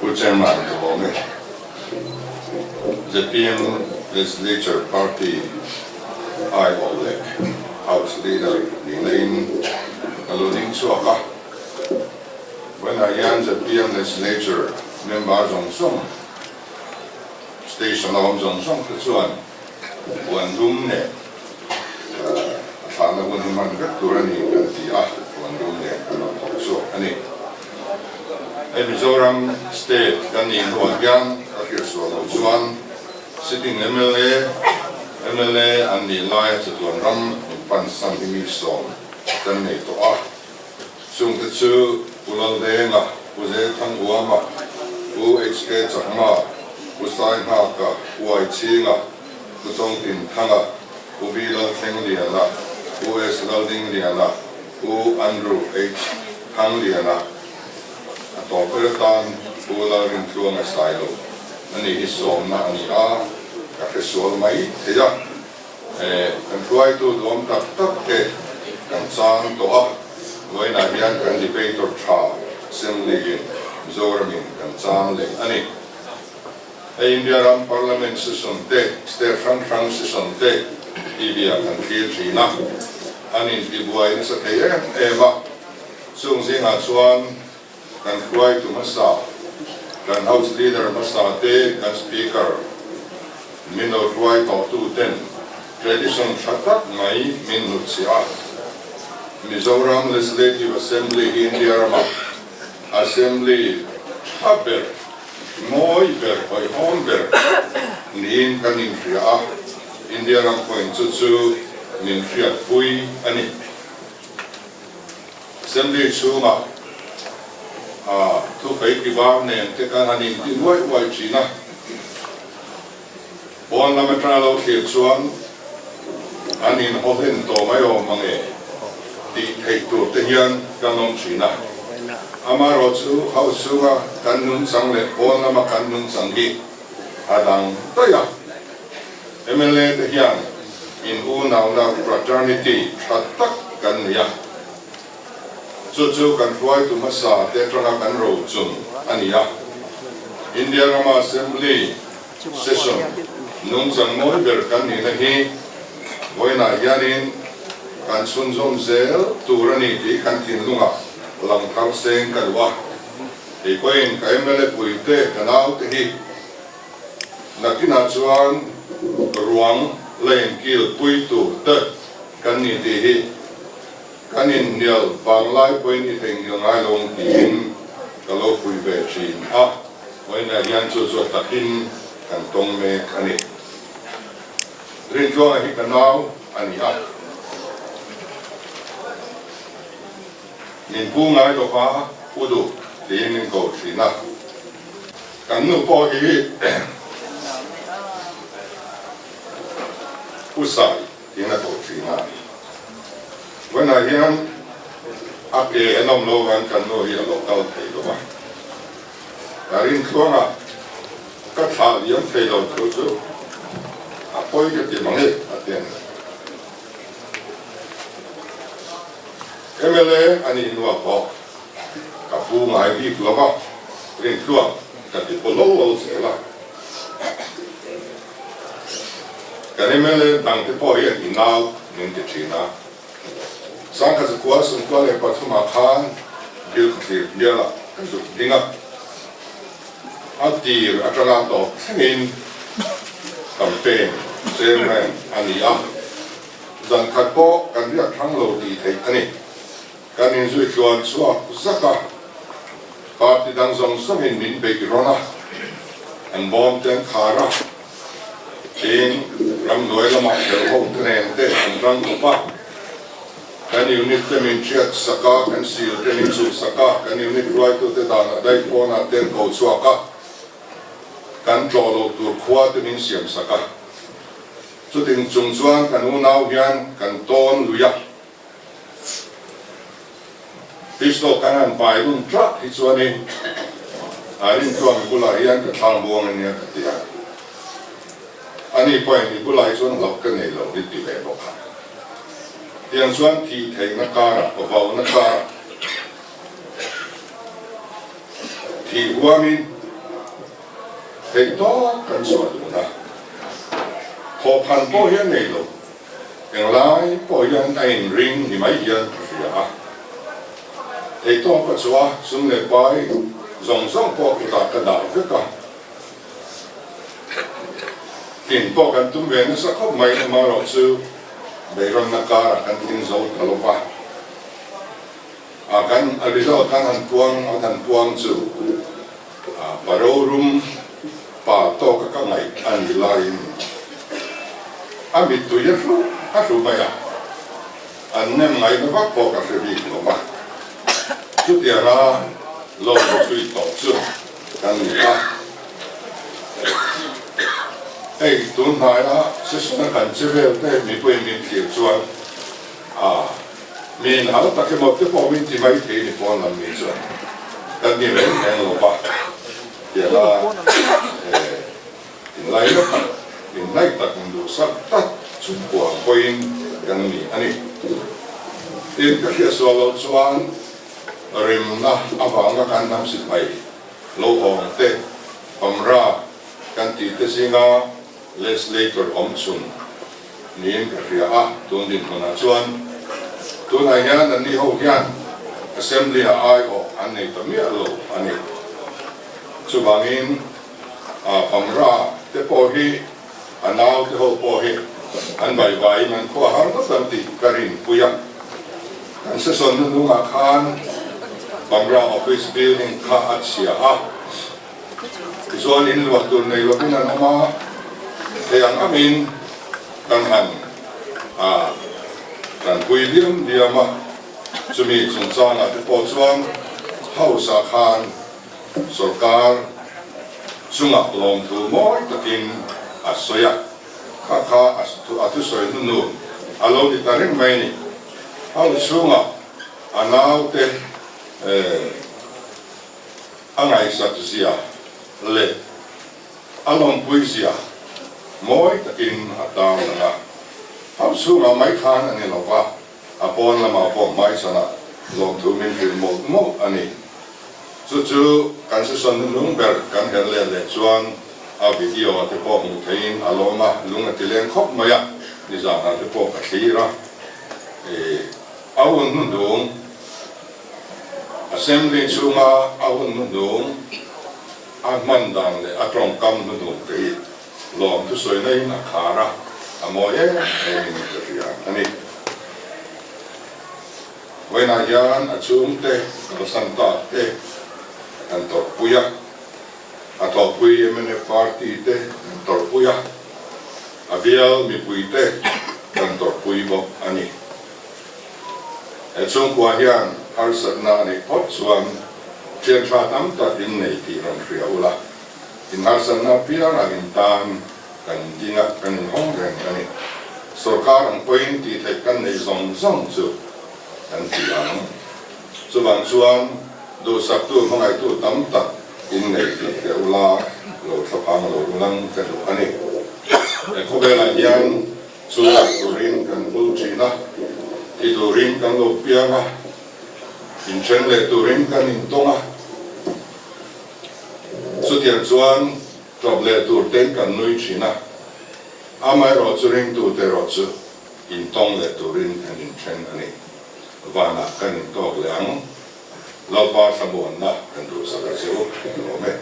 Pu Chairman ka lawm e. Zpm Legislature Party aiawh leh House Leader nihna in ka lo ding chhuak a. Vawiinah hian zpm Legislature member zawng zawng, Station a awm zawng zawng te chuan puan dum leh a thlahna hun hi hman vek tur a ni kan ti a, puan dum nen kan rawn thawk chhuak a ni. Hei Mizoram State kan nih hnuah hian ka hriatsual loh chuan sitting mla, mla an nih laia chatuan ram min pansan hi mi sawm kan nei tawh a. Chungte chu Pu Laldenga, Pu Zethanguama, Pu HK Chakma, Pu Sainghaka, Pu Aichhinga, Pu Chawngtinthanga, Pu V Lalthlengliana, Pu S Laldingliana, Pu Andrew H Thangliana, a tawp ber atan Pu Lalrintluanga Sailo a ni hi sawmna a ni a, ka hresual mai thei a. Kan hruaitu duam tak tak te kan chang tawh a, vawiinah hian kan debater tha Assembly in Mizoramin kan chang leh a ni. Hei India ram Parliament session te, state hrang hrang session te TV ah kan thlir thin a, an intibuai nasa thei em em a, chung zingah chuan kan hruaitu hmasa, kan House Leader hmasa te, kan Speaker min lo hruai tawhtu ten tradition tha tak mai min hnutchhiah a. Mizoram Legislative Assembly hi India rama Assembly tha ber, mawi ber, hawihhawm ber niin kan inhria a, India ram pawhin chu chu min hriatpui a ni. Assembly chhungah thu fei ti var nen te khan han inti nuai uai thin a, pawn lam atanga lo thlir chuan an inhaw hlen tawh mai awm ang e tih theih tur te hian kan awm thin a. Amaherawhchu house chhunga kan nungchang leh pawn lama kan nungchang hi a dang daih a. Mla te hian in unauna fraternity tha tak kan nei a, chu chu kan hruaitu hmasa te atanga kan rochun a ni a. India rama Assembly session nungchang mawi ber kan nihna hi vawiinah hianin kan chhunzawm zel tur a ni tih kan thinlungah lang thar seng ka duh a. Kei pawhin ka mla puite ka naute hi Nakinah chuan ruang la inkil pui tur te kan ni tih hi kan inhnial vanglai pawhin i theihnghilh ngai lo ang tiin ka lo fuih ve thin a, vawiinah hian chu chu a takin kan tawng mek a ni. Rintluanga hi ka nau a ni a, min pu ngai lova u duh tiin min ko thin a. Kan nu pawh hi U Sai tiin a koh thin a, vawiinah hian a ke an awm lo vang kan nu hi a lo kal thei lo a, ka rintluanga ka thlah liam thei lo thu chu a pawi ka ti mang e a ti a ni. Mla a nih hnuah pawh Ka pu ngai bik lo va, Rintluang ka ti paw lo lo zel a. Kan mla dang te pawh hian i nau min ti thin a. Sangkhat zakua 93 ah khan bill ka thlir bial ah ka zuk ding a. A tir atanga tawp thlengin campaign chairman a ni a. Zan khat pawh kan riak thlang lo tih theih a ni. Kan inzui tluan chhuak zak a, party dang zawng zawngin min beih rawn a, an bawm te an khar a, tin ramhnuai lamah khelh ho te nen te an rang kawp a, kan unit te min thiat sak a, kan sil te min chuh sak a, kan unit ruaitute danah daih pawnah te an ko chhuak a, kan tlawh loh tur khua te min siam sak a, chuting chung chuan kan unau hian kan tawn lui a. Pistol kan han pai run tlat hi chuanin a rintluang bulah hian ka thlang buang ania ka ti a, ani pawhin i bulah hi chuan hlauh ka nei lo hi ti ve bawk a. Tiang chuan thih theihna karah, vauna karah thih huamin. Theihtawp kan chhuah dun a, thawhphan pawh hian nei lo, englai pawh hian a inring ni mai hian ka hria a. Theihtawp ka chhuah a, sum leh pai zawng zawng pawh kutah ka dah vek a. Tlin pawh kan tum ve nasa khawp mai, amaherawhchu beiranna karah kan tling zo ta lo va. A kan a result kan han puang an han puang chu a paro rum pa tawk a ka ngaih a nih laiin a mittui a hru a hru mai a, an nem ngaihna vak pawh ka hre bik lo va, chutianga loan zui tawh chu kan ni a. Hei tun hnaia session a kan che vel te mipui min thlir chuan a. Mi in hal tak emaw te pawh min ti mai thei ni pawn lam mi chuan kan ni reng reng lo va, tianga eh in lai na tak, in hnaih tak, in duhsak tak chhungkua pawhin kan ni a ni. Tin, ka hriatsual loh chuan remna avanga kan hnam sipai lo awm te, pamra kan tih te zinga Legislator awm chhun niin ka hria a, tun dinhmunah chuan tunah hian anni ho hian Assembly ah aiawh an nei ta miah lo a ni. Chuvangin Pamra te pawh hi a nau te ho pawh hi an vaivaiin an khua har ngawt ang tih ka rinpui a. Kan session hnunungah khan Pamra office building kha a chhia a. Tichuan in luah tur nei lovin an awm a, thei ang angin kan han a tanpui liam liam a, chumi chungchangah te pawh chuan House ah khan sorkar chungah lawmthu mawi takin a sawi a, kha kha a thusawi hnu a lo ni ta reng mai a ni. House chhungah a naute eh. A ngaihsak zia leh a lawmpui zia mawi takin a tarlang a. Hau chhungah mai khan a ni lo va, a pawn lamah pawh hmaichhanah lawmthu min hrilh mawlh mawlh a ni. Chu chu kan season hnung ber kan herh let leh chuan a video te pawh hmuh theihin a lawm a, lung a ti leng khawp mai a, nizanah te pawh ka thlir a, a hun hnuhnung. Assembly chhunga a hun hnuhnung, a hman dan leh a tawngkam hnuhnung te hi lawm thusawi naiin a khar a, a mawi em emin ka hria a ni. Vawiinah hian a chhungte kalsan tak te kan tawrhpui a, a thawhpui mnf party te kan tawrhpui a, a bial mipui te kan tawrhpui bawk a ni. He chhungkua hian harsatna a neih phawt chuan thian tha tam tak in nei tih rawn hria ula, in harsatna apiangah in tan kan ding a, kan inhawng reng a ni. Sorkar ang pawhin tih theih kan neih zawng zawng chu kan ti ang. Chuvang chuan duhsaktu hmangaihtu tam tak in nei tih hria ula, lo thlaphang lo ulang ka duh a ni. He khawvelah hian Chu turin kan hul thin a, ti turin kan lo piang a, inthen leh turin kan intawng a. Chutiang chuan ṭawp leh tur ten kan nui thin a, amaherawh chu ringtute erawh chu intawng leh turin kan inthen a ni. Vanah kan intawk leh ang, Lalpa thlamuanna kan duhsak a che u, ka lawm e.